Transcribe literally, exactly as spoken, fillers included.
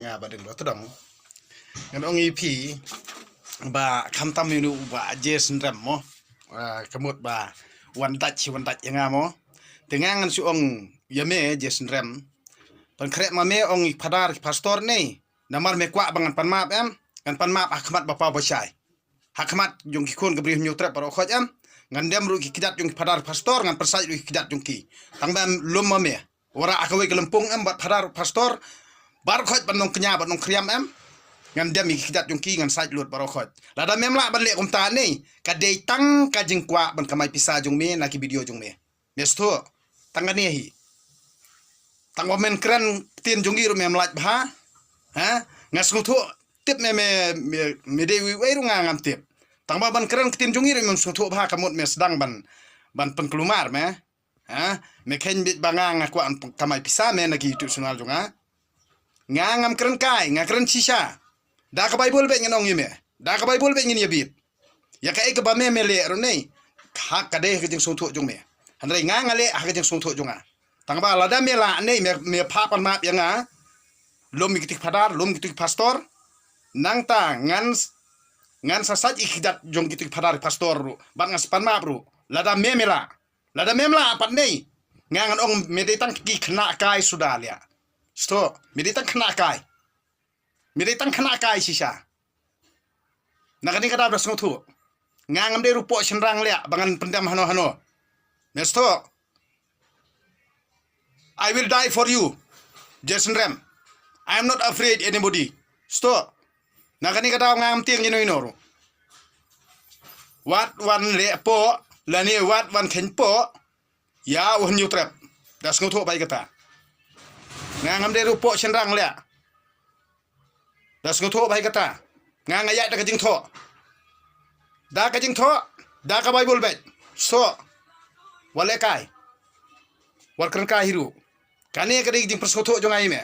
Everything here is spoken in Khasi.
Nga ba ding ba tu dong. Ngan ong ïa phi ba khamtam ïa u Bah J Synrem mo. Ah, ka mut ba wan dait shi wan dait ïa nga mo. Te nga ngan shu ong ïa me J Synrem. Pynkhreh ma me ong ïa ki phadar ki pastor ne. Namar me kwah ba ngan pan map em. Ngan pan map ha khmat ba paw ba shai. Ha khmat jong ki khun ka Bri Hynñiewtrep baroh khoit em. Ngan dem ruh ki kjat jong ki phadar pastor, ngan pyrsait ruh ki kjat jong ki. Tang ba em lum ma me. Wara ha kawei ka lympung em bad phadar pastor. Baroh khoit ban nongkñia bad nongkhriam em. Ngan dem ïa ki kjat jong ki, ngan sait lut baroh khoit. Lada mem lah ban leh kumta ne, ka dei tang ka jingkwah ban kamai pisa jong me na ki video jong me. Me sngewthuh, tang kane hi. Tang ba men kren ktien jong ngi ruh mem lait bha. Ha? Nga sngewthuh, tip me, me, me, me dei uwei uwei ruh nga ngam tip. Tang ba ban kren ktien jong ngi ruh mem sngewthuh bha, ka mut me sdang ban, ban pynkulmar me. Ha? Me kheiñ beit ba nga nga kwah ban kamai pisa me na ki YouTube channel jong nga. Nga ngam kren kai, nga kren shisha. Da ka Baibl beit ngan ong ïa me. Da ka Baibl beit ngin ïa bit. Ïa kaei kaba me me leh ruh ne. Ha ka dei ha ka jingsngewthuh jong me. Hynrei nga nga leh ha ka jingsngewthuh jong nga. Tang ba lada me lah ne me, me phah pan map ïa nga. Lum ïa kito ki phadar, lum ïa kito ki pastor. Nangta ngan, ngan sa sait ïa ki kjat jong kito ki phadar pastor ruh. Bad ngan sa pan map ruh. Lada me me lah. Lada mem lah pat ne. Nga ngan ong me dei tang ki khynnah kai suda leh. Sngewthuh, me dei tang khynnah kai. Me dei tang khynnah kai shisha. Na kane ka daw da sngewthuh. Nga ngam dei ruh poh shynrang leh ba ngan pyndem hano hano. Me sngewthuh. I will die for you, J Synrem. I am not afraid anybody. Sngewthuh. Na kane ka daw nga ngam tieng ïano ïano ruh. Wat wan leh poh lane wat wan kheiñ poh. Ïa u Hynñiewtrep. Da sngewthuh bha ïa kata. Nga ngam dei ruh poh shynrang leh. Da sngewthuh bha ïa kata. Nga nga ïaid da ka jingthoh. Da ka jingthoh. Da ka Baibl beit. Sngewthuh. Wat leh kai. Wat kren kai hi ruh. Kane ka dei ka jingpynsngewthuh jong nga ïa me.